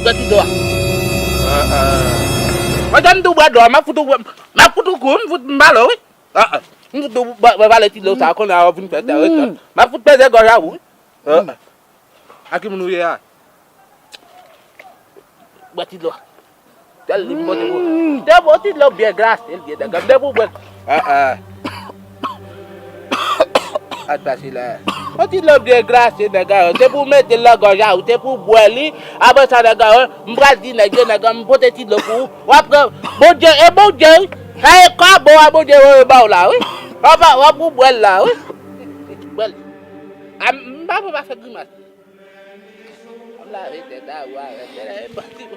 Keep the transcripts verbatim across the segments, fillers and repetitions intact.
Bwè ti dlo a. Mwen, jan m di w bwè dlo a, m ap fout ou, m ap fout ou kou, m fout m pale w, wi. Ah, ah. M fout ou bwè, bwè, vale ti dlo sa, konnen a w vin fè tè, wi. M ap fout peze gòj a ou, wi. Ah, ah. A ki moun ou ye a? Bwè ti dlo a. Tèl li pote pou. Te bon ti dlo byen glase, l byen dègè. M te pou bwè. Ah, ah. Al pase la. Yon ti dlo byen glase, nèg la. Se pou mete l nan gòj a ou, se pou bwè li. Apre sa, nèg la, m pral di nèg yo, nèg la, m pote ti dlo pou ou. W ap pran, Bondye, e Bondye, wi. Sa e kòbo a Bondye voye ba w la, wi. W ap, w ap pou bwè l la, wi. Bwè l. A, m pa, pa fè grimas. M lave tèt a ou avè tèt a, e pati.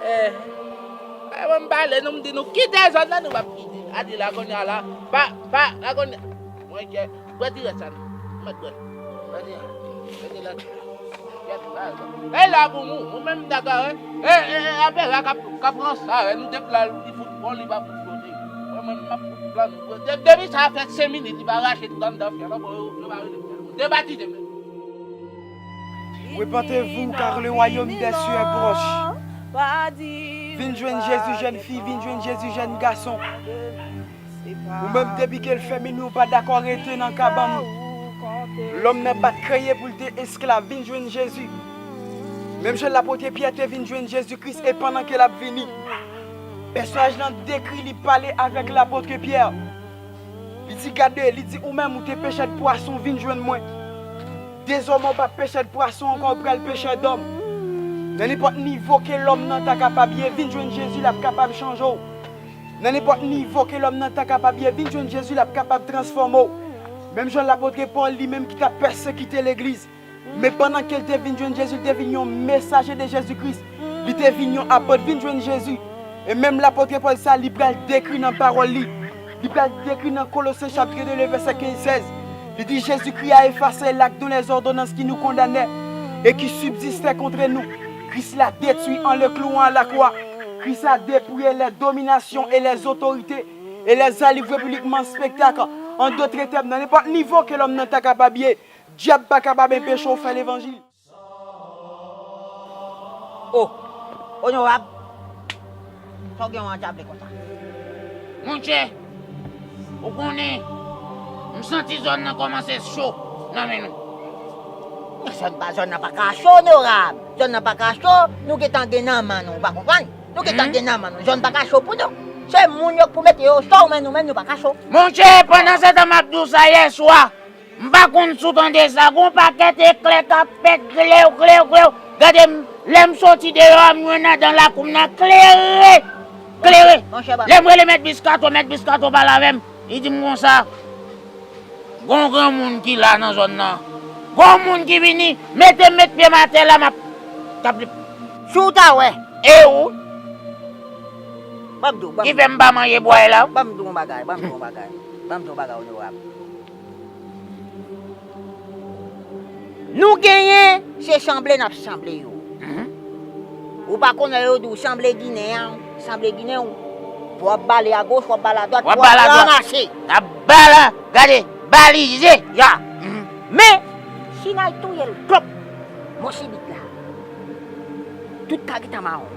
Eh, eh, mwen m pale nou, m di nou kite zòn nan, nou p ap kite. A di la kounye a la, pa, pa, la kounye a. Mwen kè, bwè ti rès sa non. Mèt bwè. Bwè ti rès. Bwè ti rès. Kèt pa zòn. Lè la pou nou, mwen menm m dakò, eh. Eh, eh, eh, apè la k ap, k ap ranse avè nou, depi la, li fout bon, li pa fout bon. Mwen menm, m ap fout plan nou. De-, depi sa fè senk minit, li pa rache tout anndan fyèl la, bon, yo, yo pa rele fyèl. Debatize menm. Repentez-vous, car le royaume des cieux est proche. Vin jwenn Jezi, jèn fi, vin jwenn Jezi, jèn gason. Ou menm, depi ke l fè minwi, ou pa dakò rete nan kabann ou. Lòm nan pa t kreye pou l te esklav, vin jwenn Jezi. Menm jan lapot Pyè te vin jwenn Jezi Kris, e pandan ke l ap vini, pèsonaj lan dekri, li pale avèk lapot Pyè. Li di, gade, li di, ou menm, ou te pechè de pwason, vin jwenn mwen. Dezòmè, ou pa pechè de pwason ankò, ou pral pechè dòm. Nan nenpòt nivo ke lòm nan ta kapab ye, vin jwenn Jezi, l ap kapab chanje w. Nan nenpòt nivo ke lòm nan ta kapab ye, vin jwenn Jezi, l ap kapab transfòme w. Menm jan lapot Pòl, li menm ki t ap pèsekite legliz. Men pandan ke l te vin jwenn Jezi, l te vin yon mesaje de Jezi Kris. Li te vin yon apot, vin jwenn Jezi. E menm lapot Pòl sa, li pral dekri nan pawòl li. Li pral dekri nan Kolose chapit de, vèsè kenz, sèz. Li di, Jezikri a efase l'acte dont les ordonnances qui nous condamnaient et qui subsistaient contre nous. Christ l'a détruit en le clouant à la croix. Christ a dépouillé les dominations et les autorités et les a livré publiquement en spectacle. En d'autres termes, nan nenpòt nivo ke lòm nan ta kapab ye, dyab pa kapab enpeche w fè levanjil. O, onorab, sa w gen w andyaple konsa? Monchè, ou konnen, m santi zòn nan kòmanse cho nan men nou. Zòn pa, zòn nan pa ka cho, onorab. Zòn nan pa ka cho, nou gentan gen nan men nou, ou pa konprann? Nou gentan gen nan men nou, zòn pa ka cho pou nou. Se moun yo k pou mete yo cho, men nou menm nou pa ka cho. Monchè, pandan se tan m ap di w sa yè swa, m pa konn si w tande sa, gon pakèt eklè k ap pèt, klew, klew, klew. Gade m, lè m soti deyò a, m jwenn anndan lakou m nan klere, klere. Lè m rele mèt Biskato, mèt Biskato pale avè m, li di m konsa, gon granmoun ki la nan zòn nan. Gon moun ki vini, mete m met pye m atè la, m ap tape. Si w ta wè. E ou? Ban m di w, ban m ki fè m pa manje bway la? Ban m di w yon bagay, ban m di w yon bagay. Ban m di w yon bagay, onorab. Nou genyen, se sanble n ap sanble yo. Mhm. Ou pa konnen yo di w sanble Ginen an, sanble Ginen w. W ap bale agoch, w ap bale adwat, w ap ranmase. N ap bale, gade, balize, ya. Mhm. Men, si n al touye l, klòp, mò sibit la, tout ka gentan mawon.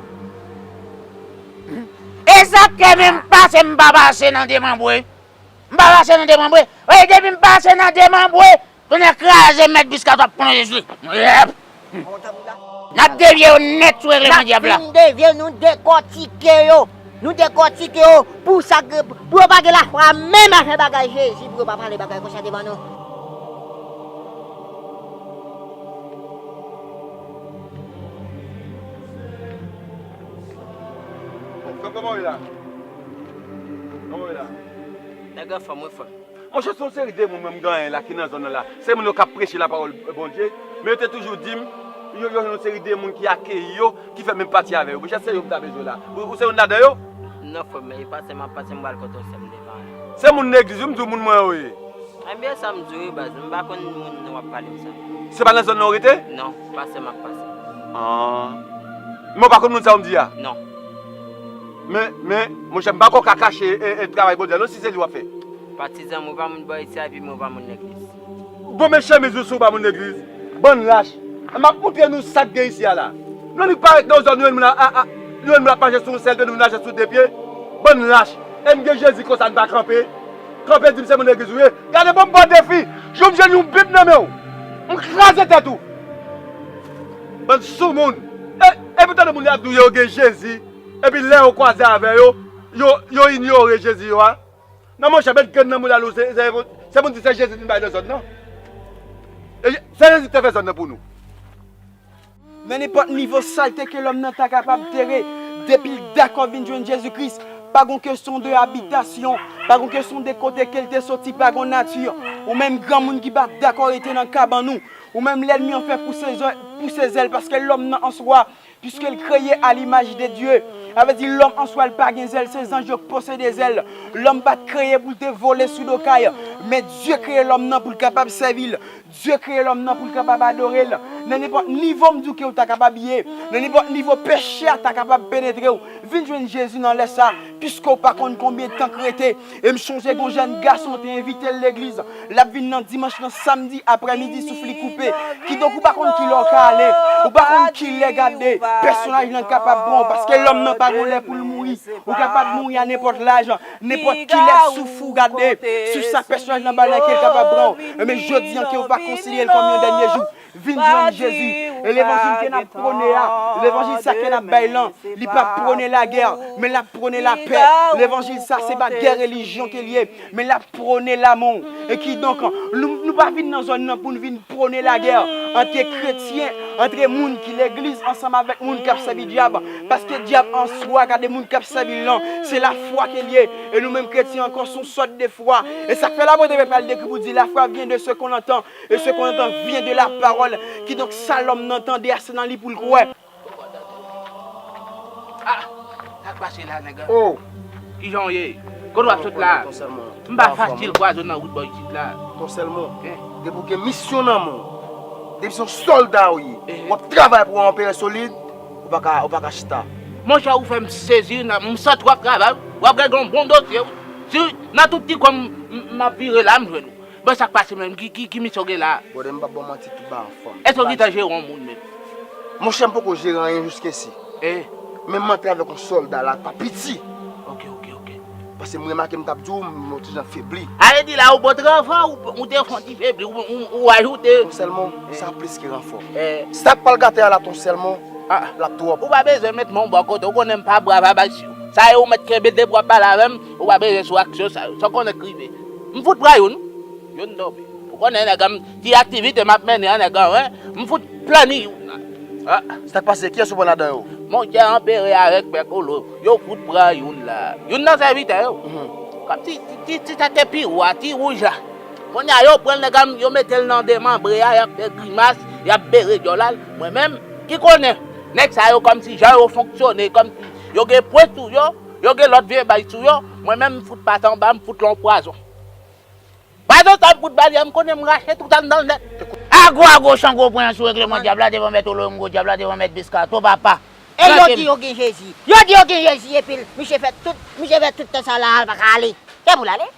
Mhm. E sa k fè menm pase m pa pase nan demanbre. M pa pase nan demanbre. Wi, depi m pase nan demanbre, tonnè kraze mèt Biskato ap plonje sou li. Yèp. N ap devye yo nèt sou regleman dyab la. N ap fin devye, nou dekòtike yo. Nou dekòtike yo pou sa, pou yo pa gen lafwa menm a fè bagay Jezi, pou yo pa pale bagay konsa devan nou. Kòman w ye la? Kòman w ye la? Nèg anfòm, wi, frè. Monchè, se yon seri de moun mwen m genyen la ki nan zòn nan la. Se moun yo k ap preche lapawòl Bondye. Men yo te toujou di m, yo, yo jwenn yon seri de moun ki akeyi yo, ki fè menm pati avè yo. Monchè, se yo m ta bezwen la. Ou, ou se youn ladan yo? Non, frè m, e pase m ap pase, m pral kote yon sè m devan. Se moun legliz, wi, m di w moun mwen yo ye. Ebyen, sa m di w, wi, baz. M pa konn moun w ap pale m sa. Se pa nan zòn nan w rete? Non, pase m ap pase. Ah. Men w pa konn moun sa w m di a? Non. Men, men, monchè, m pa kwè w ka kache, e, e, travay Bondye a, non, si se li w ap fè. Patizan, mwen pa moun bò isi a, epi mwen pa moun legliz. Bon, men chemiz ou sou pa moun legliz. Bann lach. M ap montre nou sa k gen isi a la. Nan li parèt nan zòn, nou jwenn moun a, a, a, nou jwenn moun ap mache sou yon sèl pye, nou vin mache sou de pye. Bann lach. E n gen Jezi konsa n pa kanpe. Kanpe di m se moun legliz ou ye. Gade bon m ba w defi. Jou m jwenn yon bib nan men w, m kraze tèt ou. Bann soumoun. E, epi w tande moun yo ap di w yo gen Jezi. Epi lè yo kwaze avè yo, yo, yo inyore Jezi yo a. Non monchè, met grenn nan moulal ou, se, se, se pou n di se Jezi ki vin bay nan zòn nan. E se Jezi ki te fè zòn nan pou nou. Nan nenpòt nivo salte ke lòm nan ta kapab tere, depi l dakò vin jwenn Jezi Kris, pa gon kesyon de abitasyon, pa gon kesyon de kote ke l te soti, pa gon nati. Ou menm granmoun ki pa dakò rete nan kabann ou, ou menm lènmi an fè pouse zè-, pouse zèl, paske lòm nan an swa, piske l kreye a limaj de Dye. Sa vle di lòm an swa l pa gen zèl, se zanj yo k posede zèl. Lòm pa t kreye pou l te vole sou do kay, men Dye kreye lòm nan pou l kapab sèvi l. Dye kreye lòm nan pou l kapab adore l. Nan nenpòt nivo m di w ke w ta kapab ye, nan nenpòt nivo peche a ta kapab penetre w, vin jwenn Jezi nan lè sa, piske w pa konn konbyen tan k rete. E m chonje gon jèn gason te envite l legliz. L ap vin nan dimanch, nan samdi aprèmidi, souf li koupe. Kidonk, ou pa konn kilè w ka ale. Ou pa konn kilè, gade, pèsonaj lan kapab pran w, paske lòm nan pa gon lè pou l mouri. Ou kapab mouri a nenpòt laj, nenpòt kilè souf ou, gade, souf sa pèsonaj lan ba nan ke l kapab pran w. Men jodi an ke w pa konsidere l kòm yon dènye jou. Vin jwenn Jezi. E levanjil ke n ap pwone a, levanjil sa ke n ap bay lan, li p ap pwone lagè, men l ap pwone lapè. Levanjil sa, se pa gè relijyon ke l ye, men l ap pwone lamou. E kidonk, nou, nou pa vin nan zòn nan pou n vin pwone lagè ant kretyen, ant moun ki legliz ansanm avèk moun k ap sèvi dyab. Paske dyab an swa, gade moun k ap sèvi l lan, se lafwa ke l ye. E nou menm kretyen ankò, se yon sòt de fwa. E sa k fè lapot Pòl pral dekri pou di, la foi vient de ce qu'on entend. Et ce qu'on entend vient de la parole. Kidonk, sa lòm nan tande a, se nan li pou l kwè. Ah, sa k pase la, nèg la? Oh! Kijan w ye? Kote w ap sot la? Ton Sèlmon. M pa fasil kwaze w nan wout bò isit la. Ton Sèlmon, depi w gen misyon nan men w, depi se yon sòlda w ye, w ap travay pou w anpere solid, ou pa ka, ou pa ka chita. Monchè, ou fè m sezi, nan, m santi w ap travay, w ap regle yon bon dosye, wi. Si nan tout ti kwen m, m, m ap vire la, m jwenn ou. Bon, sa k pase menm? Ki, ki, ki misyon w gen la? Brother, m p ap ba w manti, tout bagay anfòm. Èske w gentan jere yon moun menm? Monchè, m poko jere anyen jiskainsi. Eh. Men m antre avèk yon sòlda la k pa piti. Ok, ok, ok. Paske m remake m t ap di w, m yon ti jan febli. A vle di la, ou bon travay, ou, ou te fè yon ti febli, ou, ou, ou ajoute. Ton Sèlmon, sa plis ke ranfò. Eh. Sa k pral gate a la, Ton Sèlmon, l ap twòp. Ou pa bezwen met men w bò kote, ou konnen m pa bra pa bay si w. Sa e ou mèt kenbe depi w ap pale avè m, ou pa bezwen sou aksyon sa yo. Sa w konnen k rive. M fout pran youn. Youn tonbe. Ou konnen nèg an, ti aktivite m ap mennen an, nèg an, wen. M fout plani youn nan. Ah. Sa k pase? Kiyès ou pran ladan yo? Monchè, Anperè avèk Pè Kolo, yo fout pran youn la. Youn nan sèvitè yo. Mhm. Kòmsi ti, ti, ti sa te pi wa, ti wouj la. Kounye a, yo pran l, nèg an, yo mete l nan demanbre a, y ap fè grimas, y ap bere djòl al. Mwen menm, ki konnen, nèg sa yo kòmsi jan yo fonksyone, kòmsi yo gen pwen sou yo, yo gen lòt vye bay sou yo, mwen menm, m fout pase anba, m fout l yon pwazon. Pwazon sa m fout ba li a, m konnen m rache tout anndan l nèt. Ago, ago, Chango pran sou regleman dyab la devan mèt Olongo, dyab la devan mèt Biskato, papa. E yo di yo gen Jezi. Yo di yo gen Jezi, epi misye fè tout, misye fè tout tan sa la, l pa ka ale. Se pou l ale?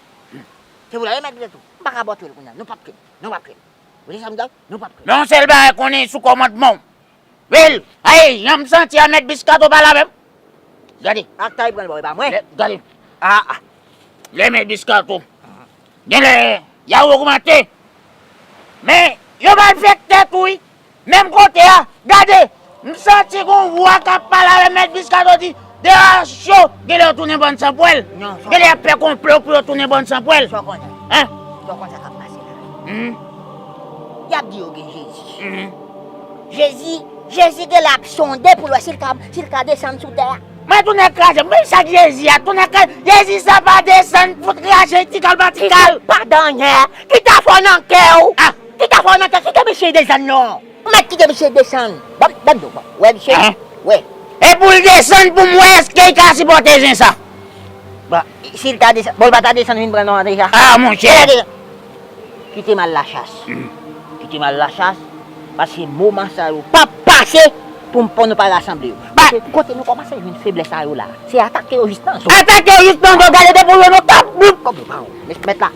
Se pou l ale, mèt Biskato. M pa ka bòtwe l kounye a. Nou p ap kite m. Nou p ap kite m. Ou te sa m di? Nou p ap kite m. Men yon sèl bagay konnen sou kòmandman w. Wi, ay, jan m santi a, mèt Biskato pale avè m. Gade. Ak tay pran l ba w, e pa mwen. Lè, gade. Ah, ah. Lè mèt Biskato. Genlè, y a ogmante. Men, yo mal fè tèt ou, wi. Menm kote a, gade. M santi gon vwa k ap pale avè mèt Biskato di, D H yo, genlè yo tounen bann sanpwèl. Non, sa. Genlè y ap fè konplo pou yo tounen bann sanpwèl. Sa w konnen? Hein? Sa w konnen sa k ap pase la? Hmm? Y ap di yo gen Jezi. Hmm. Jezi, Jezi genlè ap sonde pou l wè si l ka, si l ka desann sou tè a. Mwen tounen kraze, men sa k Jezi a, tounen kraze, Jezi sa pa desann, fout kraze, tikal pa tikal. Jezi pa danyen, ki ta fè w nan kè w? Ah. Ki ta fè w nan kè, kite misye desann non. Ou mèt kite misye desann. Ban, ban m di w, bon, wè misye? Hein? Wè. E pou l desann pou m wè èske l ka sipòte zen sa. Bon, si l ta desann, bon, l pa ta desann vin pran non an deja. Ah, monchè. Kite m al lachas. Hmm. Kite m al lachas, paske moman sa yo p ap pase pou m, pou nou pa rasanble yo. Ba- Kote, kote nou kòmanse jwenn feblès sa yo la, se atake yo jis nan zo. Atake yo jis nan zo, gade depi yo nan kap bout. Kòm yo pa wè, mèt la.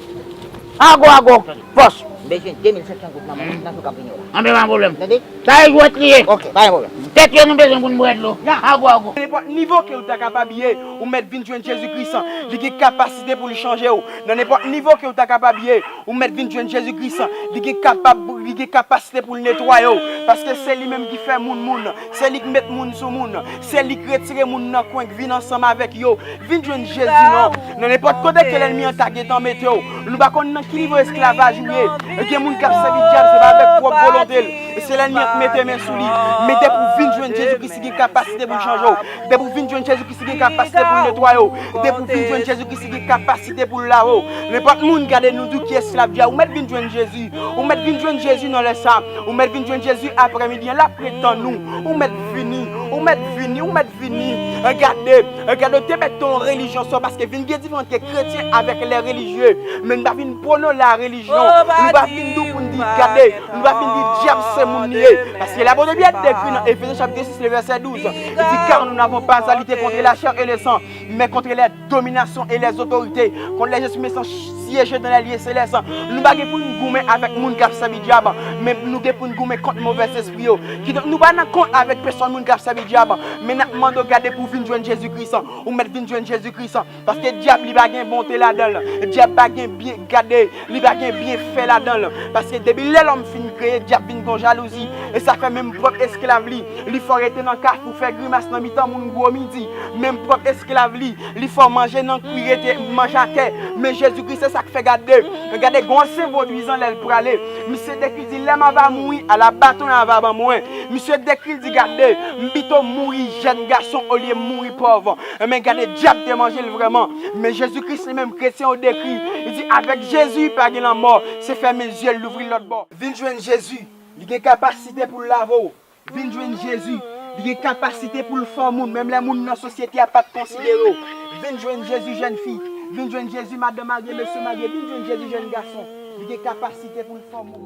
Ago, ago, fòs. Bezwen de mil senk san goud nan men, nan jou k ap vini yo la. Anben, pa gen pwoblèm. Tande? Sa e jwèt li ye. Ok, pa gen pwoblèm. Tèt yo nou bezwen pou n bwè dlo. Ya. Ago, ago. Nenpòt nivo ke w ta kapab ye, ou mèt vin jwenn Jezi Kris. Li gen kapasite pou l chanje w. Nan nenpòt nivo ke w ta kapab ye, ou mèt vin jwenn Jezi Kris. Li gen kapab, li gen kapasite pou l netwaye w. Paske se li menm ki fè moun moun. Se li k met moun sou moun. Se li k retire moun nan kwen k vin ansanm avèk yo. Vin jwenn Jezi non. Nan nenpòt kote ke lènmi an ta gentan mete w, nou pa konn nan ki nivo esklavaj ou ye. Gen moun k ap sèvi dyab, se pa avèk pwòp volonte l. E se lènmi an k mete men sou li. Men depi w vin jwenn Jezi Kris, li gen kapasite pou l chanje w. Depi w vin jwenn Jezi Kris, li gen kapasite pou l netwaye w. Depi w vin jwenn Jezi Kris, li gen kapasite pou l lave w. Nenpòt moun gade nou di w ki esklav dyab, ou mèt vin jwenn Jezi. Ou mèt vin jwenn Jezi nan lè sa. Ou mèt vin jwenn Jezi aprèmidi an, l ap ret tann ou. Ou mèt vini. Ou mèt vini. Ou mèt vini. Gade, gade, w te mèt te yon relijyon sò, paske vin gen diferans ke kretyen avèk lè relijye. Men n pa vin pwone la relijyon. Nou pa vin di w pou n di, gade, nou pa vin di dyab se moun li ye. Paske la Bondye byen dekri nan Efezyen chapit sis, le vèsè douz. Li di, car nous n'avons pas à lutter contre la chair et le sang, mais contre les dominations et les autorités, contre les esprits méchants siégeant dans les lieux célestes. Nou pa gen pou n goumen avèk moun k ap sèvi dyab, men nou gen pou n goumen kont movèz espri yo. Kidonk, nou pa nan kont avèk pèsòn moun k ap sèvi dyab, men n ap mande w gade pou w vin jwenn Jezi Kris. Ou mèt vin jwenn Jezi Kris. Paske dyab li pa gen bonte ladan l. Dyab pa gen byen gade, li pa gen byen fè ladan l. Paske depi lè lòm fin kreye, dyab vin gon jalouzi. E sa fè menm pwòp esklav li, li fè w rete nan kafou, fè grimas nan mitan moun gwo midi. Menm pwòp esklav li, li fè w manje nan kwi, rete manje atè. Men Jezi Kris, se sa k fè gade. Gade, gon ansyen vodwizan lè l prale. Misye dekri di, lè m ava mouri, ala baton y ava ban mwen. Misye dekri l di, gade, m pito mouri jèn gason olye m mouri pòv. Men gade, dyab te manje l vrèman. Men Jezi Kris li menm, kretyen yo dekri, li di, avèk Jezi, pa gen lanmò. Se fèmen zye l, louvri l lòt bò. Vin jwenn Jezi. Li gen kapasite pou l lave w. Vin jwenn Jezi. Li gen kapasite pou l fè w moun, menm lè moun nan sosyete a pa t konsidere w. Vin jwenn Jezi, jèn fi. Vin jwenn Jezi, madanm marye, mesye marye. Vin jwenn Jezi, jèn gason. Li gen kapasite pou l fè w moun.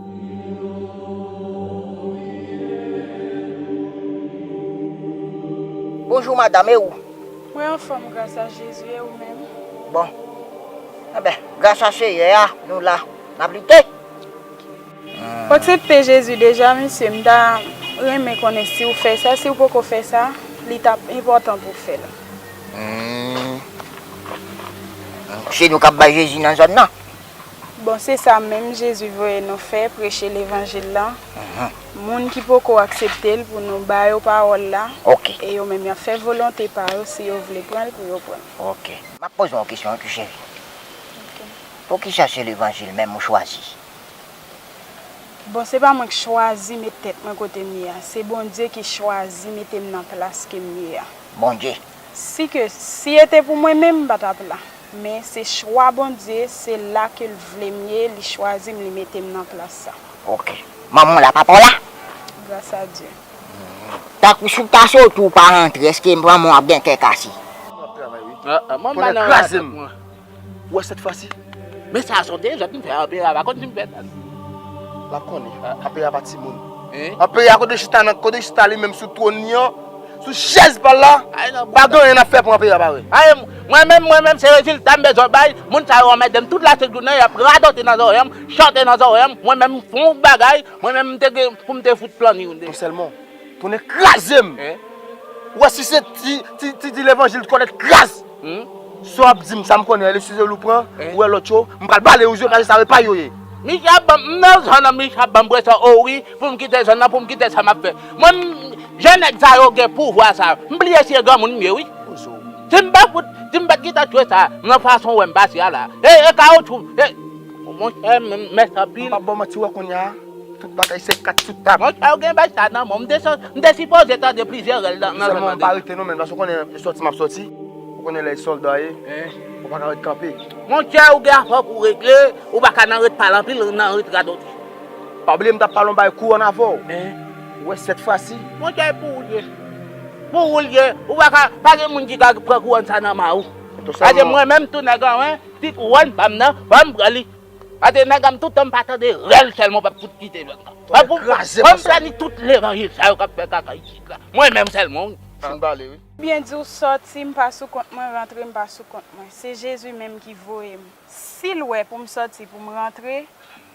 Bonjou, madanm, e ou? Mwen anfòm, gras a Jezi, e ou menm? Bon. Enben, gras a Seyè a, nou la. N ap lite. Ou aksepte Jezi deja, mesye? M ta renmen konnen si w fè sa. Si w poko fè sa, li t ap enpòtan pou w fè l. Hmm. Se nou k ap bay Jezi nan zòn nan? Bon, se sa menm Jezi voye nou fè, preche levanjil la. Mhm. Moun ki poko aksepte l, pou nou ba yo pawòl la. Ok. E yo menm y ap fè volonte pa yo, si yo vle pran l, pou yo pran l. Ok. M ap poze w yon kesyon, wi, cheri. Ok. Poukisa se levanjil menm ou chwazi? Bon, se pa mwen k chwazi met tèt mwen kote m ye a. Se Bondye ki chwazi mete m nan plas ke m ye a. Bondye. Si ke, si e te pou mwen menm, m pa t ap la. Men se chwa Bondye, se la ke l vle m ye, li chwazi m, li mete m nan plas sa. Ok. Manman w la, papa w la? Gras a Dye. Tankou si w ta soti, w pa rantre, èske manman w ap gen kè kase? Ah, ah, manman nan kraze m. Ou wè sèt fwa si? Men sa se yon dezòd m fè, anpera pa konn si m fè sa. L ap konnen, anpera pa timoun. Anpera kote chita nan, kote chita li menm sou twòn li an, sou chèz pa l la, pa gen anyen n ap fè pou anpera pare. Ay, mwen menm, mwen menm, se rezilta m bezwen bay. Moun sa yo anmède m tout lasent jounen, y ap radote nan zòrèy m, chante nan zòrèy m. Mwen menm, m fè yon bagay, mwen menm, m te gen pou m te fout flann youn de. Sèlman. Tounen kraze m. Ou wè si se ti, ti, ti, ti levanjil kòlèt kras. Sa w ap di m, sa m konnen, lè si se l ou pran, ou wè lòt yo, m pral bale ou zye, paske sa yo pa yo ye. Misye ap ban m, m nan zòn nan, misye ap ban m presyon, o wi, pou m kite zòn nan, pou m kite sa m ap fè. Mwen, m, jan nèg sa yo gen pouvwa sa, m bliye si e granmoun m ye, wi. Si m pa fout, si m pa t gentan tchwe sa, nan fason w wè m pase a la. E, e kawotchou, e, monchè, m, mèsi anpil. M p ap ba w manti, wè kounye a. Tout bagay se kat sou tab. Monchè, ou gen bay sa nan men w. M te, m te sipoze tande plizyè rèl nan, nan zòn nan. Sèlman, m pa rete non, men, paske ou konnen, e sòti m ap sòti. Ou konnen lè e sòlda ye, ou pa ka ret kanpe. Monchè, ou gen afè pou w regle, ou pa ka nan ret pale anpil, nan ret radote. Pa bliye m t ap pale yon bagay kouwòn avè w. Ou wè sèt fwa si? Monchè, e pou ou l ye. Pou ou l ye. Ou pa ka, pa gen moun ki ka pran kouwòn sa nan men w. Paske mwen menm tou nèg anwen, ti kouwòn pa m nan, ban m pran li. Paske nèg an m toutan m pa tande rèl sèlman w p ap fout kite zòn nan. Fò m plani tout levanjil sa yo k ap fè kaka isit la. Mwen menm sèlman, wi. Fin bale, wi. Byen di w sòti, m pa sou kont mwen, rantre, m pa sou kont mwen. Se Jezi menm ki voye m. Si l wè pou m sòti, pou m rantre,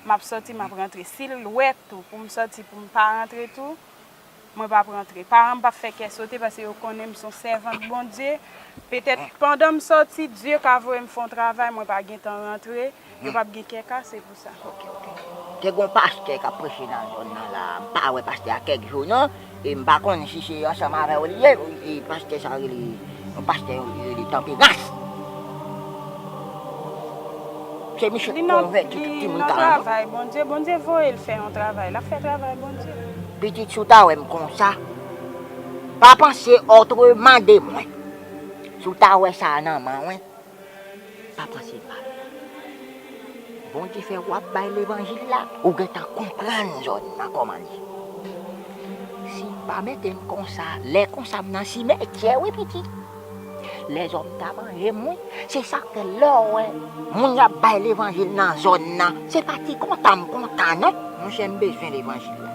M ap sòti, m ap rantre. Si l wè tou pou m sòti, pou m pa rantre tou, mwen p ap rantre. Paran m p ap fè kè sote paske yo konnen m se yon sèvant Bondye. Petèt pandan m sòti, Dye ka voye m fè yon travay, mwen pa gentan rantre, yo p ap gen kè kase pou sa. Te gen yon pastè k ap preche nan zòn nan la. M pa wè pastè a kèk jou non. E m pa konn si se ansanm avè w li ye. E pastè sa rele, yon pastè yo rele Tanperans. Se misye ki konvèti tout timoun Karan. Travay Bondye, Bondye voye l fè yon travay, l ap fè travay Bondye. Pitit, si w ta wè m konsa, pa panse otreman de mwen. Si w ta wè sa nan men mwen, pa panse mal. Bondye fè w ap bay levanjil la, ou gentan konprann zòn nan kòman l ye. Si pa mete m konsa, lè konsa m nan simetyè wi pitit. Lèzòm ta manje m wi. Se sa k fè lè w wè moun y ap bay levanjil nan zòn nan, se pa ti kontan m kontan non. Monchè, m bezwen levanjil la.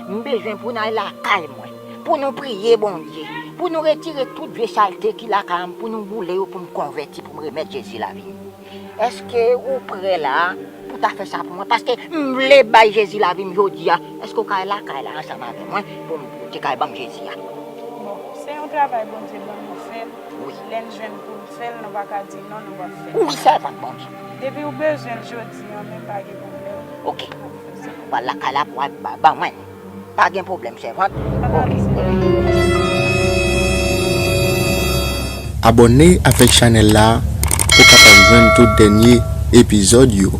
M bezwen pou n al lakay mwen, pou nou priye Bondye, pou nou retire tout vye salte ki lakay an, pou nou boule yo, pou m konvèti, pou m remèt Jezi lavi m. Èske ou prè la pou ta fè sa pou mwen? Paske m vle bay Jezi lavi m jodi a. Èske ou ka al lakay la ansanm avè mwen pou m te ka ban m Jezi a? Bon, se yon travay Bondye ban nou fè. Wi. Lè n jwenn pou n fè l, nou pa ka di non, nou p ap fè l. Wi, sèvant Bondye. Depi ou bezwen l jodi an menm, pa gen pwoblèm. Ok. Ou al lakay la pou al ba- ban mwen. Pa gen pwoblèm, sèvant. Ok. Abòne avèk chanèl la pou w kapab jwenn tout dènye epizòd yo.